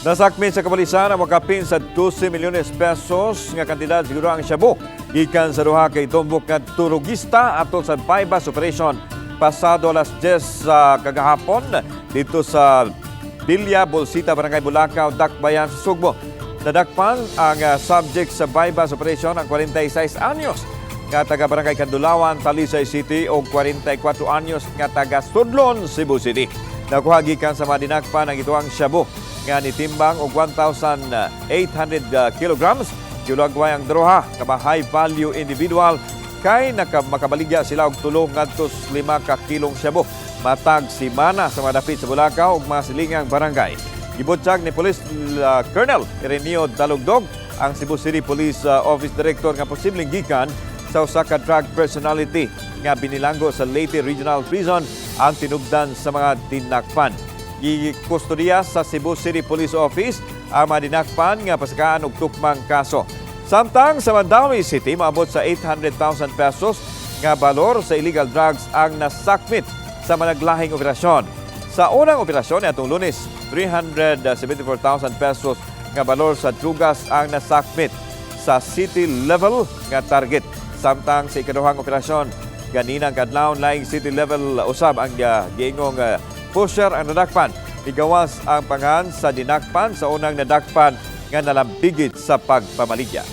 Nasakmit sa kapolisan ang makapin sa 12 milyones pesos nga kantidad siguro ang shabu gikan sa duha kay tumbok nga turugista atol sa buy-bust operation pasado alas 10 sa kagahapon dito sa Villa Bolsita, Barangay Bulacau, Dakbayan sa Sugbo. Nadakpan ang subject sa buy-bust operation ang 46 anyos nga taga Barangay Kandulawan, Talisay City o 44 anyos nga taga Sudlon, Cebu City. Nakuha gikan sa mga dinakpan ang ituang shabu nga nitimbang og 1,800 kilograms. Giulagway ang droha ka high value individual kay naka makabaligya sila og 3 ngadto 5 ka kilong shabu matag simana sa mga dapit sa Bulacau ug mga silingang barangay. Gibutyag ni Police Colonel Ireneo Dalugdog, ang Cebu City Police Office Director, nga posibleng gikan sa usa ka drug personality nga binilanggo sa Leyte Regional Prison ang tinubdan sa mga dinakpan. Gikustodiya sa Cebu City Police Office ang mga dinakpan nga pasakaan og tukmang kaso. Samtang sa Mandaue City, maabot sa 800,000 pesos nga balor sa illegal drugs ang nasakmit sa managlahing operasyon. Sa unang operasyon atong Lunes, 374,000 pesos nga balor sa drugas ang nasakmit sa city level nga target. Samtang sa ikaduhang operasyon ganinang kadlawon, laing city level usab ang giingong pusher ang nadakpan. Igawas ang pangan sa dinakpan sa unang nadakpan nga nalambigit sa pagpamaligya.